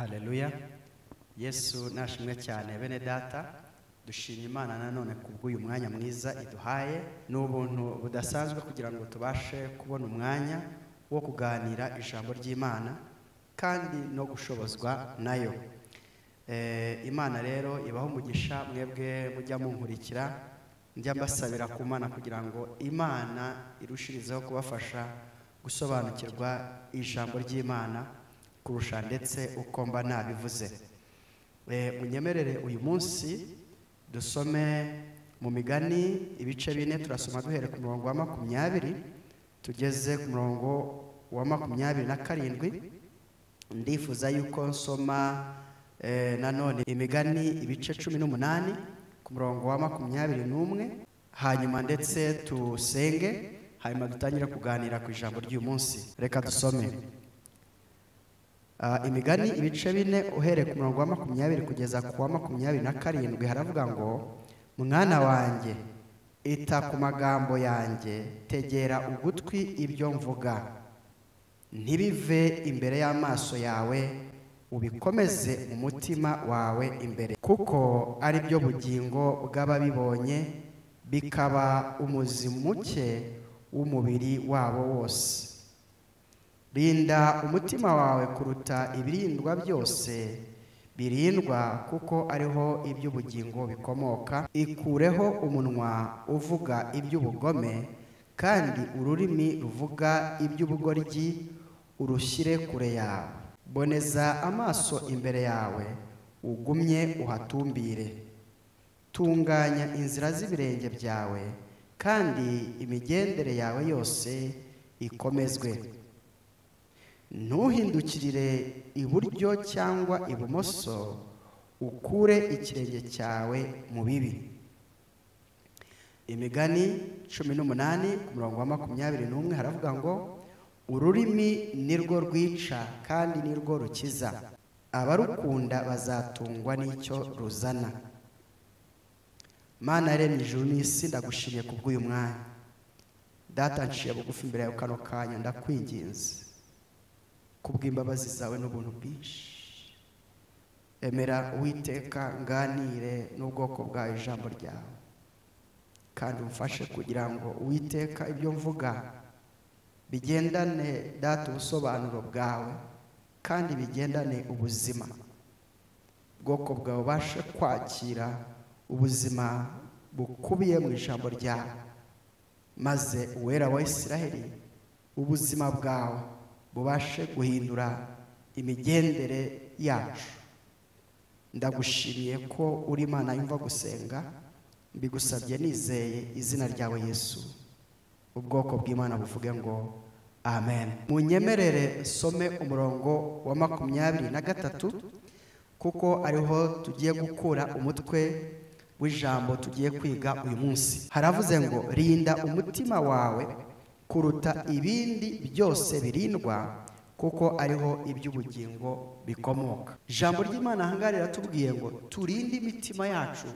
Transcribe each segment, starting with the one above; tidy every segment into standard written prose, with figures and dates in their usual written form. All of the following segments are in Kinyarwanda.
Haleluya. Yesu nashimwe cyane. Bene data, dushimye Imana nanone kubw'uyu mwanya mwiza iduhaye. Ni ubuntu budasanzwe kugira ngo tubashe kubona umwanya wo kuganira ijambo ry'Imana kandi no gushobozwa nayo. Imana rero ibaho umugisha mwebwe mujya munkurikira, njya mbasabira ku Mana kugira ngo Imana irushirizeho kubafasha gusobanukirwa ijambo ry'Imana kurusha ndetse uko mba nabivuze. Munyemerere uyu munsi dusome mu migani ibice 4, turasoma duhere ku murongo wa 20 tugeze ku murongo wa 27. Ndifuza yuko nsoma nanone imigani ibice 18 ku murongo wa 21, hanyuma ndetse tusenge, hanyuma dutangire kuganira ku ijambo ry'uyu munsi. Reka dusome imigani ibice 4 uhereye ku murongo wa 20 kugeza ku wa 27. Haravuga ngo: mwana wanjye, ita ku magambo yanjye, tegera ugutwi ibyo mvuga, ntibive imbere y'amaso yawe, ubikomeze mu mutima wawe imbere, kuko ari byo bugingo bw'ababibonye, bikaba umuzi muke w'umubiri wabo wose. Rinda umutima wawe kuruta ibirindwa byose birindwa, kuko ariho iby'ubugingo bikomoka. Ikureho umunwa uvuga iby'ubugome, kandi ururimi ruvuga iby'ubugoryi urushyire kure yawe. Boneza amaso imbere yawe, ugumye uhatumbire. Tunganya inzira z'ibirenge byawe, kandi imigendere yawe yose ikomezwe. Ntuhindukirire iburyo cyangwa ibumoso, ukure ikirenge cyawe mu bibi. Imigani 18 ku murongo wa 21 haravuga ngo: ururimi nirwo rwica kandi nirwo rukiza, abarukunda bazatungwa n'icyo ruzana. Mana yaremye ijuru n'isi, ndagushimiye kubw'uyu mwanya. Data, nciye bugufi imbere yawe kano kanya, ndakwinginze kubw'imbabazi zawe n'ubuntu bwinshi. Emera Uwiteka nganire n'ubwoko bwawe ijambo ryawe, kandi umfashe kugira ngo Uwiteka ibyo mvuga bigendane data ubusobanuro bwawe, kandi bigendane ubuzima. Ubwoko bwawe ubashe kwakira ubuzima bukubiye mu ijambo ryawe, maze uwera wa Isiraheli ubuzima bwawe bubashe guhindura imigendere yacu. Ndagushimiye ko uri Imana yumva gusenga, mbigusabye nizeye izina ryawe Yesu. Ubwoko bw'Imana buvuge ngo amen. Munyemerere nsome umurongo wa 23, kuko ariho tugiye gukura umutwe w'ijambo tugiye kwiga uyu munsi. Haravuze ngo: rinda umutima wawe kuruta ibindi byose birindwa, kuko ariho iby'ubugingo bikomoka. Ijambo ry'Imana ahangaha riratubwiye ngo turinde imitima yacu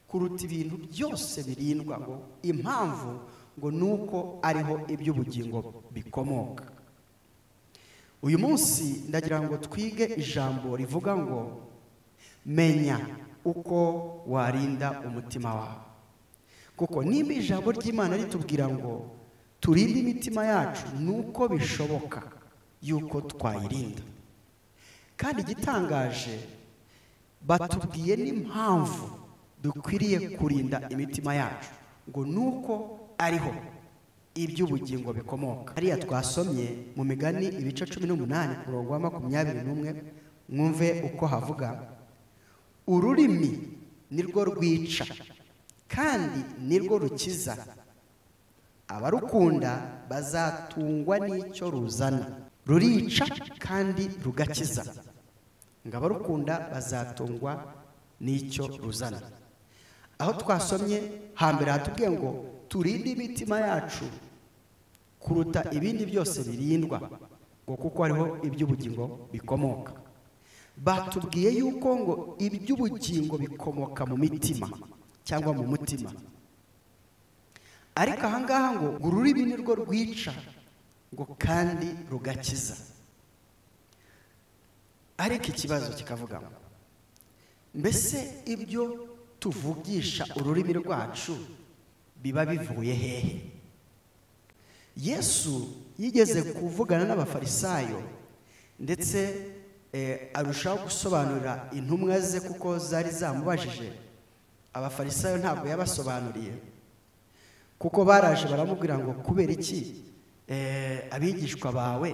kuruta ibintu byose birindwa, ngo impamvu ngo nuko ariho iby'ubugingo bikomoka. Uyu munsi ndagira ngo twige ijambo rivuga ngo menya uko warinda umutima wawe. Kuko nimba ijambo ry'Imana ritubwira ngo turinde imitima yacu, nuko bishoboka yuko twayirinda. Kandi igitangaje, batubwiye n'impamvu dukwiriye kurinda imitima yacu, ngo nuko ariho iby'ubugingo bikomoka. Hariya twasomye mu migani ibice 18 ku murongo wa 21, mwumve uko havuga: ururimi nirwo rwica kandi nirwo rukiza, abarukunda bazatungwa n'icyo ruzana. Rurica kandi rugakiza, ngo abarukunda bazatungwa n'icyo ruzana. Aho twasomye hambere hatubwiye ngo turinde imitima yacu kuruta ibindi byose birindwa, ngo kuko hariho iby'ubugingo bikomoka. Batubwiye yuko ngo iby'ubugingo bikomoka mu mitima cyangwa mu mutima. Ariko ahangaha ngo ururimi nirwo rwica ngo kandi rugakiza. Ariko ikibazo kikavuga ngo mbese ibyo tuvugisha ururimi rwacu biba bivuye hehe? Yesu yigeze kuvugana n'abafarisayo ndetse arushaho gusobanurira intumwa ze kuko zari zamubajije. Abafarisayo ntabwo yabasobanuriye kuko baraje baramubwira ngo kubera iki abigishwa bawe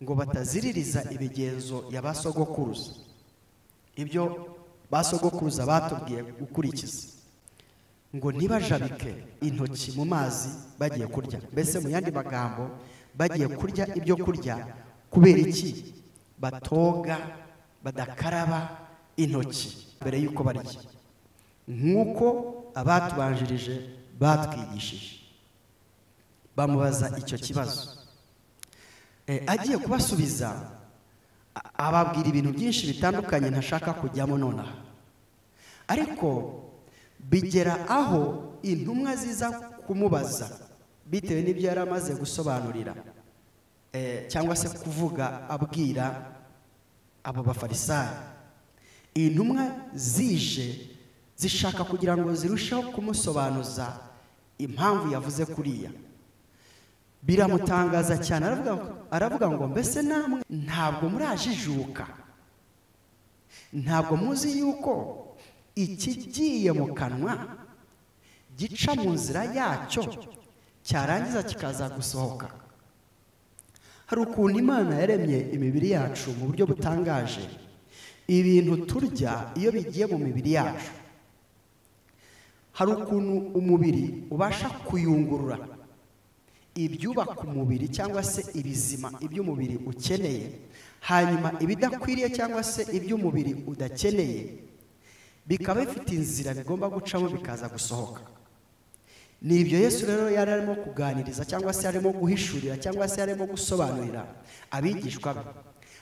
ngo bataziririza ibigenzo ya basogokuruza, ibyo basogokuruza batubwiye gukurikiza, ngo ntibajabike intoki mu mazi bagiye kurya. Mbese mu yandi magambo bagiye kurya ibyo kurya, kubera iki batoga badakaraba intoki mbere yuko barya nk'uko abatubanjirije batwigishije? Bamubaza icyo kibazo. Agiye kubasubiza ababwira ibintu byinshi bitandukanye ntashaka kujyamo nonaha, ariko bigera aho intumwa ziza kumubaza bitewe n'ibyo yari amaze gusobanurira cyangwa se kuvuga abwira abo bafarisayo. Intumwa zije zishaka kugira ngo zirusheho kumusobanuza impamvu yavuze kuriya. Biramutangaza cyane, aravuga ngo mbese namwe ntabwo murajijuka, ntabwo muzi yuko ikigiye mu kanwa gica mu nzira yacyo cyarangiza kikaza gusohoka. Hari ukuntu Imana yaremye imibiri yacu mu buryo butangaje. Ibintu turya iyo bigiye mu mibiri yacu, hari ukuntu umubiri ubasha kuyungurura ibyubaka umubiri cyangwa se ibizima iby'umubiri ukeneye, hanyuma ibidakwiriye cyangwa se iby'umubiri udakeneye bikaba bifite inzira bigomba gucamo bikaza gusohoka. Ni ibyo Yesu rero yari arimo kuganiriza cyangwa se arimo guhishurira cyangwa se arimo gusobanurira abigishwa be.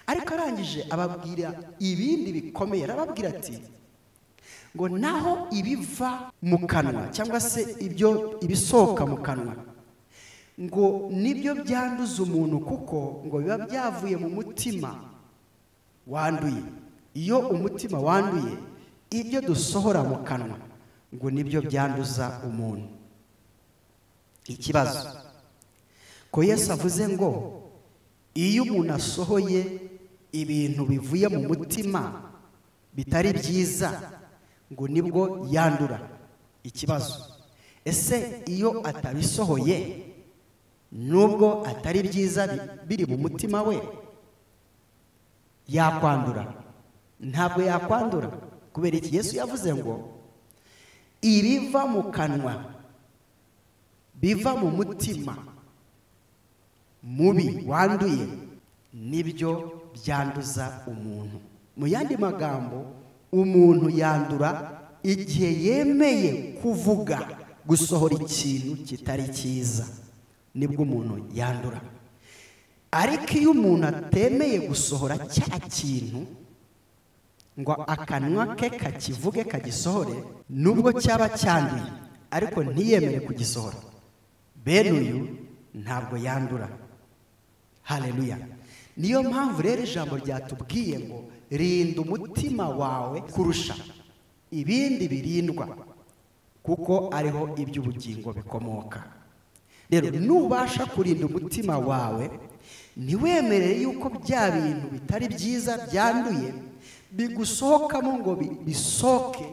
Ariko arangije ababwira ibindi bikomeye, arababwira ati ngo naho ibiva mu kanwa cyangwa se ibyo ibisohoka mu kanwa ngo nibyo byanduza umuntu, kuko ngo biba byavuye mu mutima wanduye. Iyo umutima wanduye, ibyo dusohora mu kanwa ngo nibyo byanduza umuntu. Ikibazo ko Yesu avuze ngo iyo umuntu asohoye ibintu bivuye mu mutima bitari byiza ngo nibwo yandura. Ikibazo, ese iyo atabisohoye nubwo atari byiza biri mu mutima we yakwandura? Ntabwo yakwandura. Kubera iki? Yesu yavuze ngo ibiva mu kanwa biva mu mutima mubi wanduye nibyo byanduza umuntu. Mu yandi magambo, umuntu yandura igihe yemeye kuvuga gusohora ikintu kitari cyiza, nibwo umuntu yandura. Ariko iyo umuntu atemeye gusohora cya kintu ngo akanwa ke kakivuge kagisohore, nubwo cyaba cyanduye ariko ntiyemere kugisohora, bene uyu ntabwo yandura. Haleluya. Niyo mpamvu rero ijambo ryatubwiye ngo rinda umutima wawe kurusha ibindi birindwa, kuko ariho iby'ubugingo bikomoka. Rero nubasha kurinda umutima wawe, ntiwemerere yuko bya bintu bitari byiza byanduye bigusohokamo ngo bisohoke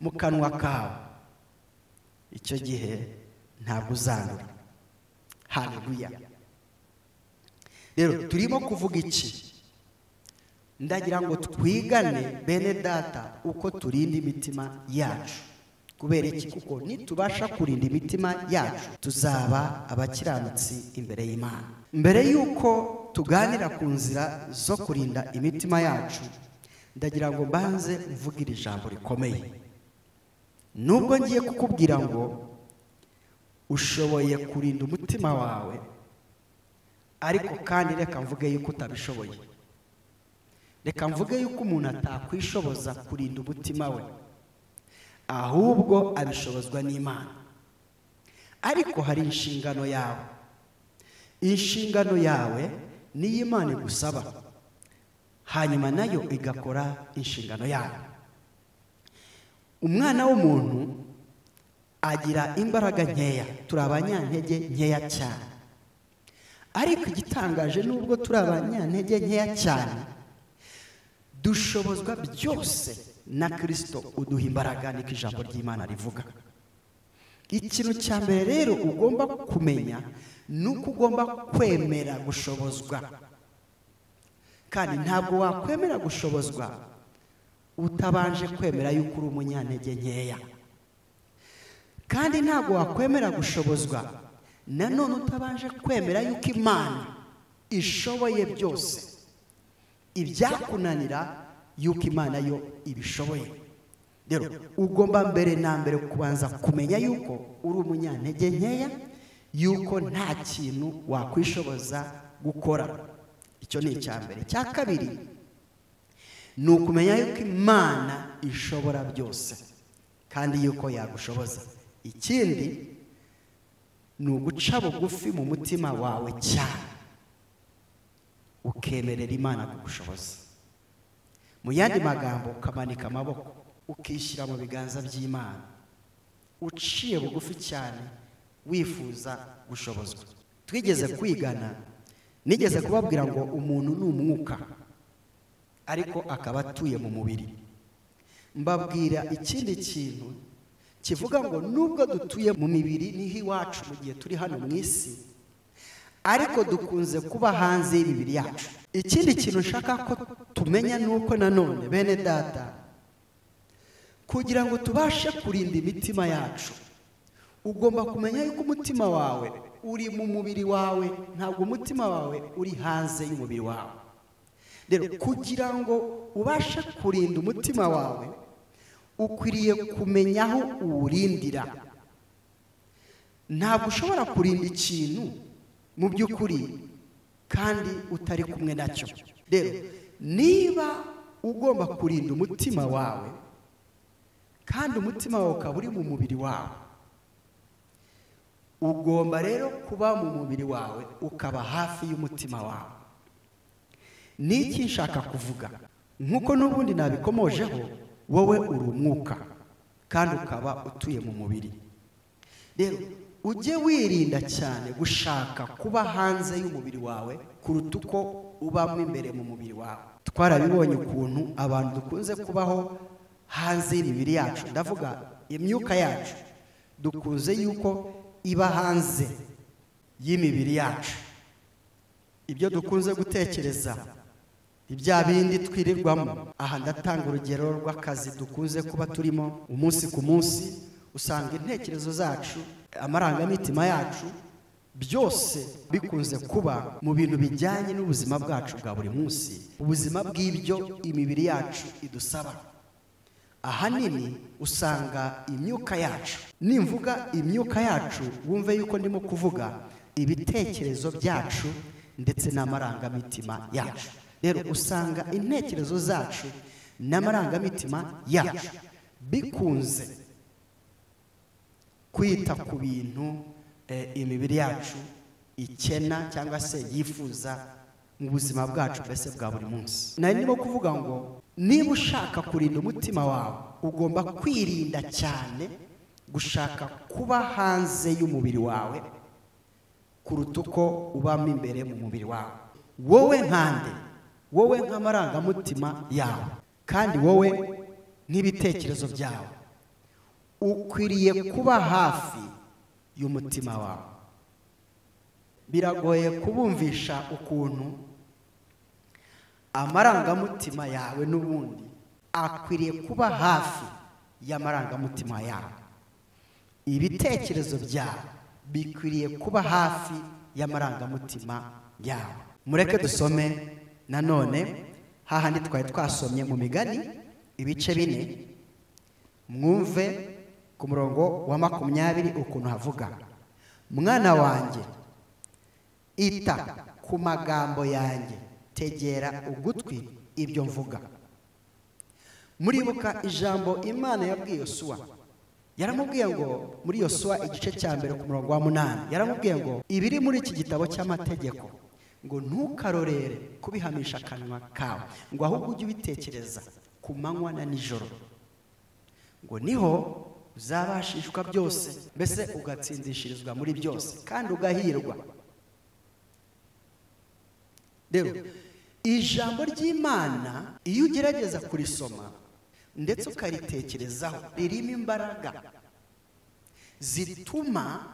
mu kanwa kawe, icyo gihe ntabwo uzandura. Haleluya. Rero turimo kuvuga iki? Ndagira ngo twigane bene data uko turinda imitima yacu. Kubera iki? Kuko nitubasha kurinda imitima yacu tuzaba abakiranutsi imbere y'Imana. Mbere yuko tuganira ku nzira zo kurinda imitima yacu, ndagira ngo mbanze mvugire ijambo rikomeye. Nubwo ngiye kukubwira ngo ushoboye kurinda umutima wawe, ariko kandi reka mvuge yuko utabishoboye. Reka mvuge yuko umuntu atakwishoboza kurinda umutima we, ahubwo abishobozwa n'Imana. Ariko hari inshingano yawe. Inshingano yawe niyo Imana igusaba. hanyuma nayo igakora inshingano yayo. Umwana w'umuntu agira imbaraga nkeya, turi abanyantege nkeya cyane. Ariko igitangaje nubwo turi abanyantege nkeya cyane, dushobozwa byose na Kristo uduha imbaraga, niko ijambo ry'Imana rivuga. Ikintu cya mbere rero ugomba kumenya ni uko ugomba kwemera gushobozwa. Kandi ntabwo wakwemera gushobozwa utabanje kwemera yuko uri umunyantege nkeya. Kandi ntabwo wakwemera gushobozwa nanone utabanje kwemera yuko Imana ishoboye byose, ibyakunanira yuko Imana yo ibishoboye. Rero ugomba mbere na mbere kubanza kumenya yuko uri umunyantege nkeya, yuko nta kintu wakwishoboza gukora. Icyo ni icya mbere. Icya kabiri ni ukumenya yuko Imana ishobora byose kandi yuko yagushoboza. Ikindi ni uguca bugufi mu mutima wawe cyane, ukemerera Imana kugushoboza. Mu yandi magambo, ukamanika amaboko, ukishyira mu biganza by'Imana, uciye bugufi cyane, wifuza gushobozwa. Twigeze kwigana, nigeze kubabwira ngo umuntu ni umwuka ariko akaba atuye mu mubiri. Mbabwira ikindi kintu kivuga ngo nubwo dutuye mu mibiri niho iwacu mu gihe turi hano mu isi, ariko dukunze kuba hanze y'imibiri yacu. Ikindi kintu nshaka ko tumenya nuko nanone bene data, kugira ngo tubashe kurinda imitima yacu, ugomba kumenya yuko umutima wawe uri mu mubiri wawe, ntabwo umutima wawe uri hanze y'umubiri wawe. Rero kugira ngo ubashe kurinda umutima wawe, ukwiriye kumenya aho uwurindira. Ntabwo ushobora kurinda ikintu mu by'ukuri kandi utari kumwe nacyo. Rero niba ugomba kurinda umutima wawe kandi umutima wawe ukaba uri mu mubiri wawe, ugomba rero kuba mu mubiri wawe ukaba hafi y'umutima wawe. Niki nshaka kuvuga? Nkuko n'ubundi nabikomojeho, wowe uri umwuka kandi ukaba utuye mu mubiri. Rero ujye wirinda cyane gushaka kuba hanze y'umubiri wawe kuruta uko ubamo imbere mu mubiri wawe. Twarabibonye ukuntu abantu dukunze kubaho hanze y'imibiri yacu, ndavuga imyuka yacu, dukunze yuko iba hanze y'imibiri yacu. Ibyo dukunze gutekereza, ibya bindi twirirwamo. Aha ndatanga urugero rw'akazi dukunze kuba turimo umunsi ku munsi, usanga intekerezo zacu, amarangamutima yacu, byose bikunze kuba mu bintu bijyanye n'ubuzima bwacu bwa buri munsi, ubuzima bw'ibyo imibiri yacu idusaba. Ahanini usanga imyuka yacu, nimvuga imyuka yacu wumve yuko ndimo kuvuga ibitekerezo byacu ndetse n'amarangamutima yacu. Rero usanga intekerezo zacu n'amarangamutima yacu bikunze kwita ku bintu imibiri yacu ikena cyangwa se yifuza mu buzima bwacu mbese bwa buri munsi. Nari ndimo kuvuga ngo niba ushaka kurinda umutima wawe, ugomba kwirinda cyane gushaka kuba hanze y'umubiri wawe kuruta uko ubamo imbere mu mubiri wawe. Wowe nkande, wowe nk'amarangamutima yawe, kandi wowe n'ibitekerezo byawe, ukwiriye kuba hafi y'umutima wawe. Biragoye kubumvisha ukuntu amarangamutima yawe n'ubundi akwiriye kuba hafi y'amarangamutima yawe. Ibitekerezo byawe bikwiriye kuba hafi y'amarangamutima yawe. Mureke dusome nanone hahandi twari twasomye mu migani ibice 4, mwumve ku murongo wa 20 ukuntu havuga: mwana wanjye, ita ku magambo yanjye, tegera ugutwi ibyo mvuga. Muribuka ijambo Imana yabwiye Yosuwa. Yaramubwiye ngo muri Yosuwa igice cya 1 ku murongo wa 8, yaramubwiye ngo ibiri muri iki gitabo cy'amategeko Ngo ntukarorere kubihamisha akanwa kawe, ngo ahubwo ujye ubitekereza ku manywa na nijoro, ngo niho uzabashishwa byose, mbese ugatsindishirizwa muri byose kandi ugahirwa. Rero ijambo ry'Imana iyo ugerageza kurisoma ndetse ukaritekerezaho, ririmo imbaraga zituma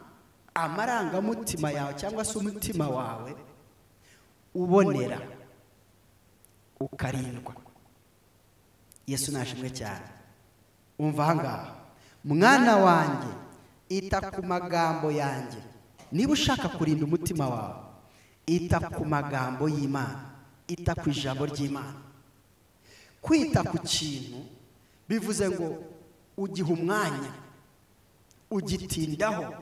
amarangamutima yawe cyangwa se umutima wawe ubonera ukarindwa. Yesu nashimwe cyane. Umva ahangaha, mwana wanjye ita ku magambo yanjye. Niba ushaka kurinda umutima wawe, ita ku magambo y'Imana, ita ku ijambo ry'Imana. Kwita ku kintu bivuze ngo ugiha umwanya, ugitindaho,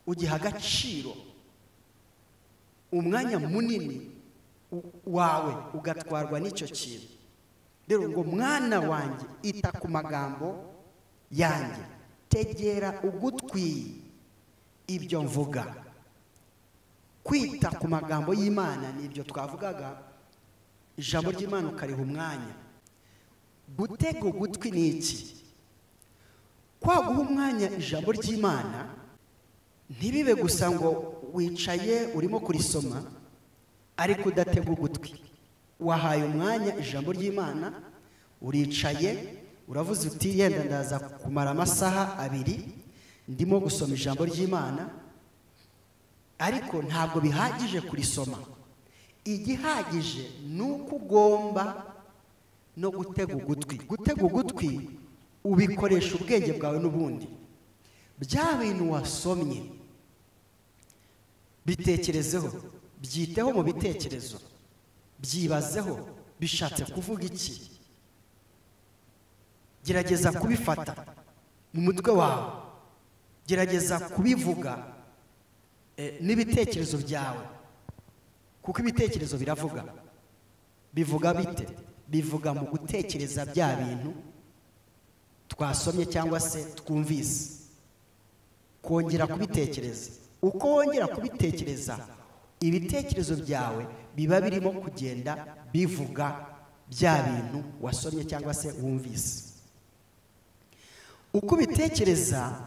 ugiha agaciro, umwanya munini wawe ugatwarwa n'icyo kintu. Rero ngo mwana wanjye ita ku magambo yanjye, tegera ugutwi ibyo mvuga. Kwita ku magambo y'Imana ni ibyo twavugaga, ijambo ry'Imana ukariha umwanya. Gutega ugutwi ni iki? Kwaguha umwanya ijambo ry'Imana ntibibe gusa ngo wicaye urimo kurisoma ariko udatega ugutwi. Wahaye umwanya ijambo ry'Imana, uricaye uravuze uti yenda ndaza kumara amasaha abiri ndimo gusoma ijambo ry'Imana, ariko ntabwo bihagije kurisoma. Igihagije ni uko ugomba no gutega ugutwi. Gutega ugutwi ubikoresha ubwenge bwawe n'ubundi. Bya bintu wasomye bitekerezeho, byiteho mu bitekerezo, byibazeho bishatse kuvuga iki. Gerageza kubifata mu mutwe wawe, gerageza kubivuga n'ibitekerezo byawe, kuko ibitekerezo biravuga. Bivuga bite? Bivuga mu gutekereza bya bintu twasomye cyangwa se twumvise, kongera kubitekereza. Uko wongera kubitekereza, ibitekerezo byawe biba birimo kugenda bivuga bya bintu wasomye cyangwa se wumvise. Uko ubitekereza,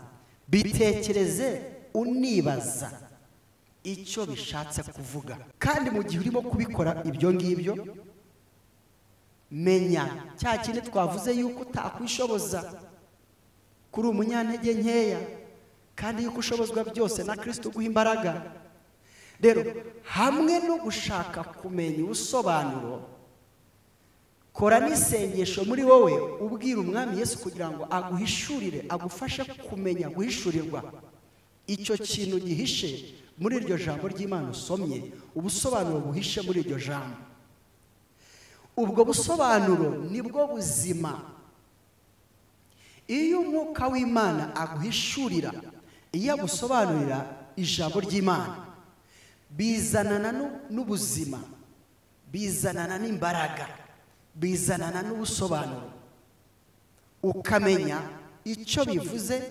bitekereze unibaza icyo bishatse kuvuga. Kandi mu gihe urimo kubikora ibyo ngibyo, menya cya kintu twavuze yuko utakwishoboza, kuri umunyantege nkeya, kandi yuko ushobozwa byose na Kristo uguha imbaraga. Rero hamwe no gushaka kumenya ubusobanuro, kora n'isengesho muri wowe ubwira Umwami Yesu kugira ngo aguhishurire, agufashe kumenya guhishurirwa icyo kintu gihishe muri iryo jambo ry'Imana usomye, ubusobanuro buhishe muri iryo jambo. Ubwo busobanuro nibwo buzima. Iyo umwuka w'Imana aguhishurira, iyo agusobanurira ijambo ry'Imana, bizanana n'ubuzima, bizanana n'imbaraga, bizanana n'ubusobanuro, ukamenya icyo bivuze,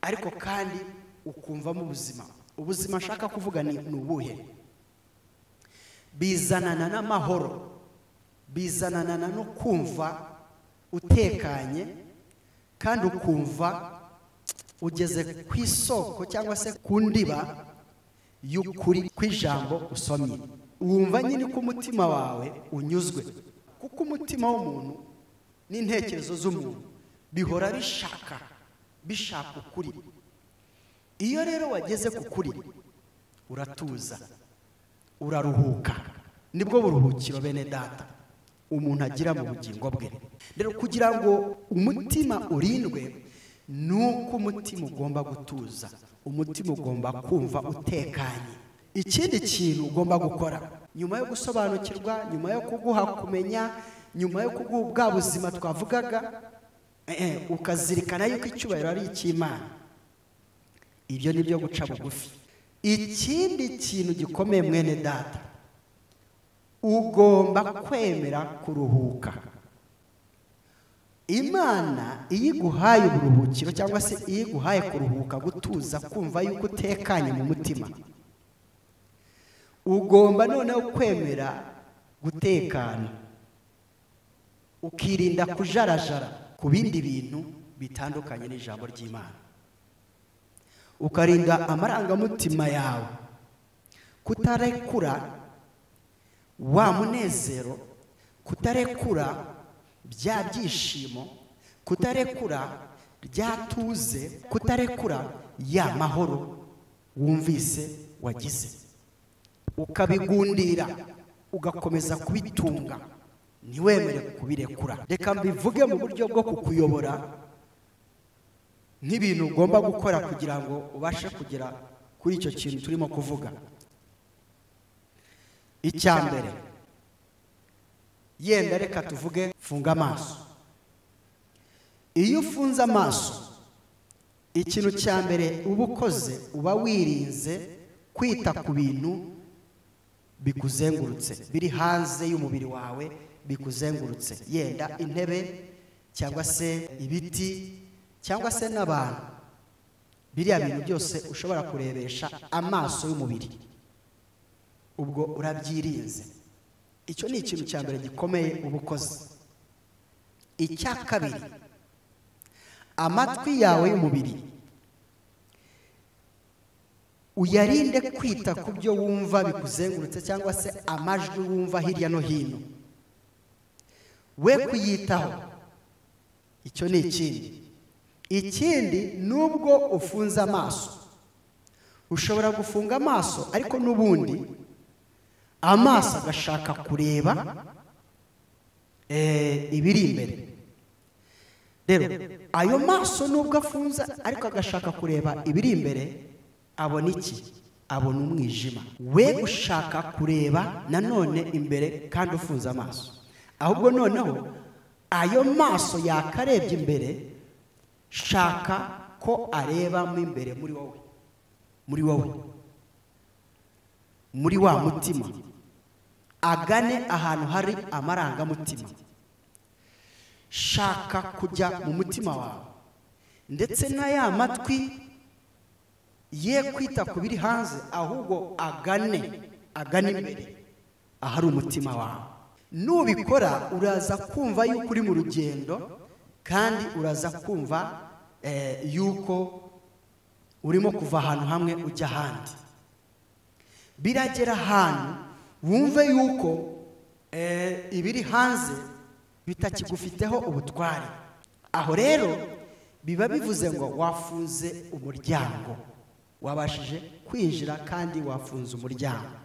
ariko kandi ukumvamo ubuzima. Ubuzima nshaka kuvuga ni ubuhe? Bizanana n'amahoro, bizanana no kumva utekanye, kandi ukumva ugeze ku isoko cyangwa se ku ndiba y'ukuri kw'ijambo usomye. Wumva nyine ko umutima wawe unyuzwe, kuko umutima w'umuntu n'intekerezo z'umuntu bihora bishaka ukuri. Iyo rero wageze ku kuri, uratuza, uraruhuka. Nibwo buruhukiro bene data umuntu agira mu bugingo bwe. Rero kugira ngo umutima urindwe, nuko umutima ugomba gutuza, umutima ugomba kumva utekanye. Ikindi kintu ugomba gukora nyuma yo gusobanukirwa, nyuma yo kuguha kumenya, nyuma yo kuguha bwa buzima twavugaga, ukazirikana yuko icyubahiro ari icy'Imana, ibyo ni byo guca bugufi. Ikindi kintu gikomeye mwene data, ugomba kwemera kuruhuka. Imana iyo iguhaye uburuhukiro cyangwa se iyo iguhaye kuruhuka, gutuza, kumva yuko utekanye mu mutima, Ugomba noneho kwemera gutekana, ukirinda kujarajara ku bindi bintu bitandukanye n'ijambo ry'Imana, ukarinda amarangamutima yawe kutarekura wa munezero, kutarekura bya byishimo, kutarekura rya tuze, kutarekura ya mahoro wumvise wagize, ukabigundira ugakomeza kubitunga, ntiwemere kubirekura. Reka mbivuge mu buryo bwo kukuyobora nk'ibintu ugomba gukora kugira ngo ubashe kugera kuri icyo kintu turimo kuvuga. Icya mbere, yenda reka tuvuge funga amaso. Iyo ufunze amaso, ikintu cya mbere uba ukoze, uba wirinze kwita ku bintu bikuzengurutse, biri hanze y'umubiri wawe bikuzengurutse, yenda intebe cyangwa se ibiti cyangwa se n'abantu. Biriya bintu byose ushobora kurebesha amaso y'umubiri, ubwo urabyirinze. Icyo ni ikintu cya mbere gikomeye uba ukoze. Icya kabiri, amatwi yawe y'umubiri uyarinde kwita ku byo wumva bikuzengurutse cyangwa se amajwi wumva hirya no hino, we kuyitaho. Icyo ni ikindi. Ikindi, nubwo ufunze amaso, ushobora gufunga amaso ariko n'ubundi amaso agashaka kureba ibiri imbere. Rero ayo maso nubwo afunze ariko agashaka kureba ibiri imbere, abona iki? Abona umwijima. We gushaka kureba nanone imbere kandi ufunze amaso, ahubwo noneho ayo maso yakarebye imbere, shaka ko arebamo imbere muri wowe, muri wowe, muri wa mutima, agane ahantu hari amarangamutima. Shaka kujya mu mutima wawe, ndetse na ya matwi ye kwita ku biri hanze, ahubwo agane imbere ahari umutima wawe. Nubikora uraza kumva yuko uri mu rugendo, kandi uraza kumva yuko urimo kuva ahantu hamwe ujya ahandi. Biragera ahantu wumve yuko ibiri hanze bitakigufiteho ubutware. Aho rero biba bivuze ngo wafunze umuryango, wabashije kwinjira kandi wafunze umuryango.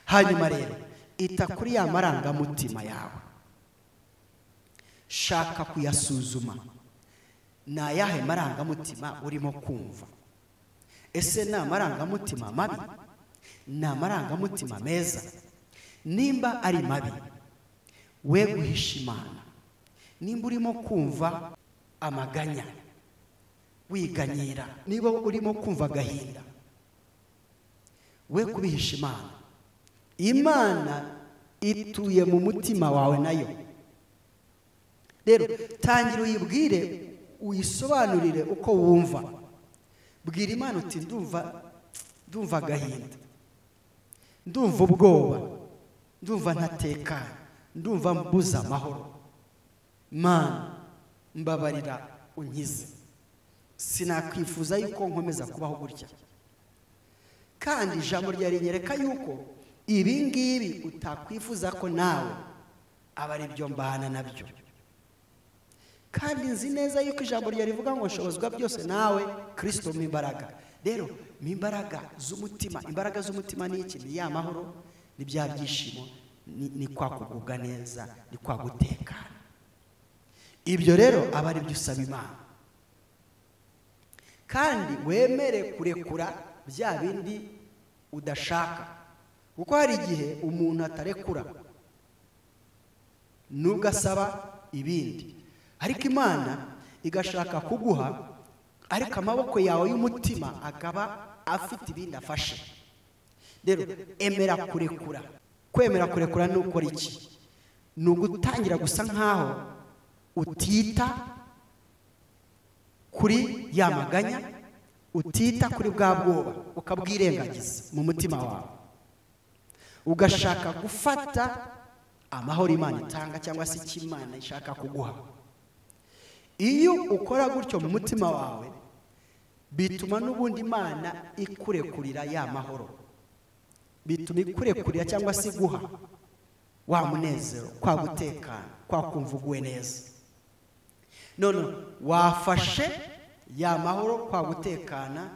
Hanyuma rero ita kuri ya marangamutima yawe, shaka kuyasuzuma. Ni ayahe marangamutima urimo kumva? Ese ni amarangamutima mabi? Ni amarangamutima meza? Nimba ari mabi, we guhisha Imana. Nimba urimo kumva amaganya, wiganyira, niba urimo kumva agahinda, we kubihisha Imana. Imana ituye mu mutima wawe nayo. Rero tangira uyibwire, uyisobanurire uko wumva. Bwira Imana uti ndumva agahinda, ndumva ubwoba, ndumva ntatekanye, ndumva mbuza amahoro. Mana, mbabarira unkize, sinakwifuza yuko nkomeza kubaho gutya. Kandi ijambo ryarinyereka yuko ibi ngibi utakwifuza ko nawe aba ari byo mbana nabyo. Kandi nzi neza yuko ijambo ryarivuga ngo nshobozwa byose nawe Kristo mu imbaraga. Rero mu imbaraga z'umutima, imbaraga z'umutima ni iki? Ni ya mahoro, ni bya byishimo, ni kwa kugubwa neza, ni kwa gutekana. Ibyo rero aba ari byo usaba Imana. Kandi wemere kurekura bya bindi udashaka, kuko hari igihe umuntu atarekura nubwo asaba ibindi, ariko Imana igashaka kuguha, ariko amaboko yawe y'umutima akaba afite ibindi afashe. Rero emera kurekura. Kwemera kurekura ni ukora iki? Ni ugutangira gusa nkaho utita kuri ya maganya, utita kuri bwa bwoba, ukabwirengagiza mu mutima wawe. Ugashaka gufata amahoro Imana itanga cyangwa se icyo Imana ishaka kuguha. Iyo ukora gutyo mu mutima wawe, bituma n'ubundi Imana ikurekurira ya mahoro, bituma ikurekurira cyangwa se iguha wa munezero, kwa gutekana, kwa kumva uguwe neza. None wafashe ya mahoro, kwa gutekana,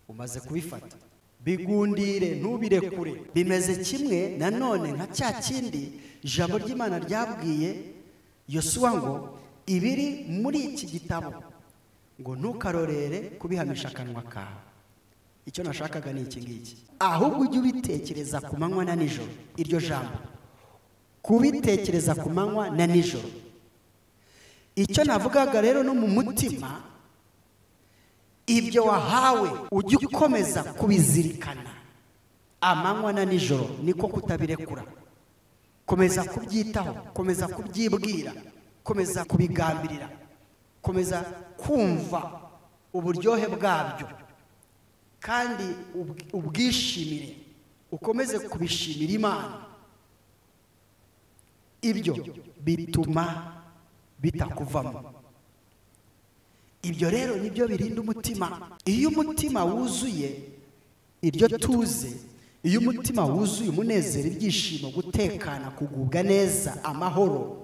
umaze kubifata, bigundire, ntubirekure. Bimeze kimwe nanone nka cya kindi ijambo ry'Imana ryabwiye Yosuwa ngo ibiri muri iki gitabo ngo ntukarorere kubihamisha akanwa kawe. Icyo nashakaga ni iki ngiki, ahubwo ujye ubitekereza ku manywa na nijoro. Iryo jambo kubitekereza ku manywa na nijoro, icyo navugaga rero no mu mutima, ibyo wahawe ujye ukomeza kubizirikana amanywa na nijoro, niko kutabirekura. Komeza kubyitaho, komeza kubyibwira, komeza kubigambirira, komeza kumva uburyohe bwabyo, kandi ubwishimire, ukomeze kubishimira Imana. Ibyo bituma bitakuvamo. Ibyo rero nibyo birinda umutima. Iyo umutima wuzuye iryo tuze, iyo umutima wuzuye umunezero, ibyishimo, gutekana, kugubwa neza, amahoro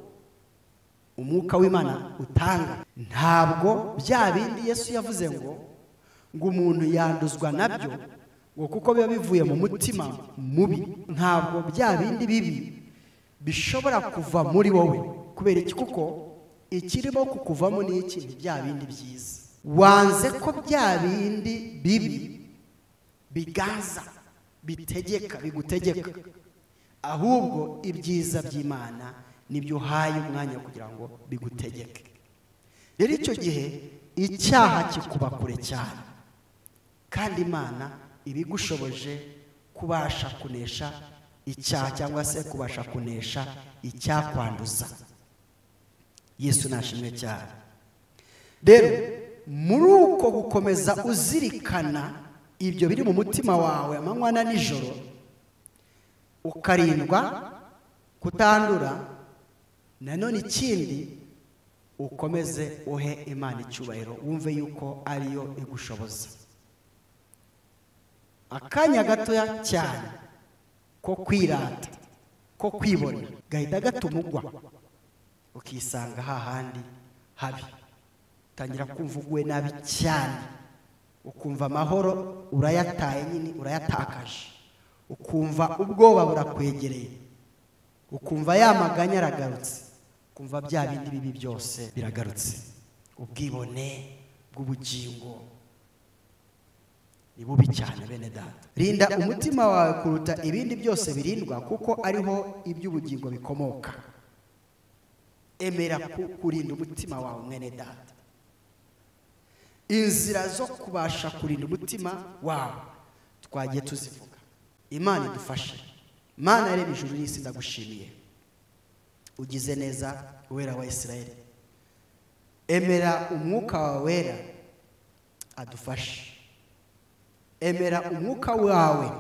umwuka w'Imana utanga, ntabwo bya bindi Yesu yavuze ngo umuntu yanduzwa nabyo, ngo kuko biba bivuye mu mutima mubi, ntabwo bya bindi bibi bishobora kuva muri wowe. Kubera iki? Kuko ikirimo kukuvamo ni iki? Ni bya bindi byiza. Wanze ko bya bindi bibi biganza, bitegeka, bigutegeka, ahubwo ibyiza by'Imana nibyo uhaye umwanya kugira ngo bigutegeke. Rero icyo gihe icyaha kikuba kure cyane, kandi Imana ibigushoboje kubasha kunesha icyaha cyangwa se kubasha kunesha icyakwanduza. Yesu nashimwe cyane. Rero muri uko gukomeza uzirikana ibyo biri mu mutima wawe amanywa na nijoro, ukarindwa kutandura, nanone ikindi ukomeze uhe Imana icyubahiro, wumve yuko ariyo igushoboza. Akanya gatoya cyane ko kwirata, ko kwibona, gahita gatumugwa, ukisanga hahandi habi, utangira kumva uguwe nabi cyane, ukumva amahoro urayataye nyine, urayatakaje, ukumva ubwoba burakwegereye, ukumva ya maganya aragarutse, ukumva bya bindi bibi byose biragarutse. Ubwibone bw'ubugingo ni bubi cyane bene data. Rinda umutima wawe kuruta ibindi byose birindwa, kuko ariho iby'ubugingo bikomoka. Emera kurinda umutima wawe mwene data. Inzira zo kubasha kurinda umutima wawe twagiye tuzivuga. Imana idufashe. Mana yaremye ijuru n'isi, ndagushimiye, ugize neza, Uwera wa Isirayeli. Emera umwuka wawe wera adufashe. Emera umwuka wawe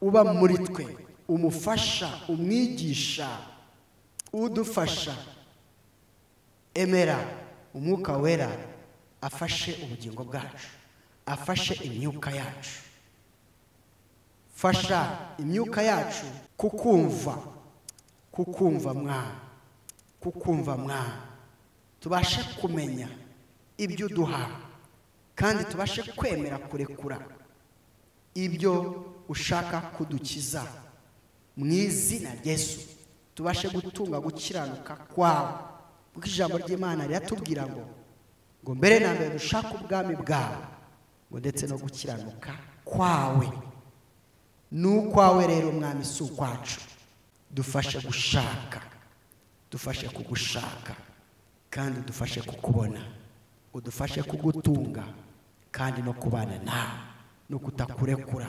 uba muri twe, umufasha, umwigisha, udufasha. Emera umwuka wera afashe ubugingo bwacu, afashe imyuka yacu. Fasha imyuka yacu kukumva, kukumva mwana, kukumva mwana, tubashe kumenya ibyo uduha, kandi tubashe kwemera kurekura ibyo ushaka kudukiza. Mu izina rya Yesu tubashe gutunga gukiranuka kwawe, kuko ijambo ry'Imana riratubwira ngo mbere na mbere dushake ubwami bwawe, ngo ndetse no gukiranuka kwawe. N'ukwawe rero mwami, si ukwacu. Dufashe gushaka, dufashe kugushaka, kandi dufashe kukubona, udufashe kugutunga, kandi no kubana nawe, no kutakurekura,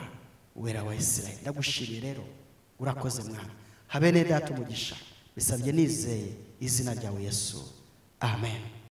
Uwera wa Isirayeli. Ndagushimiye rero, urakoze mwana. Habe ne data umugisha, bisabye nizeye izina ryawe Yesu, amen.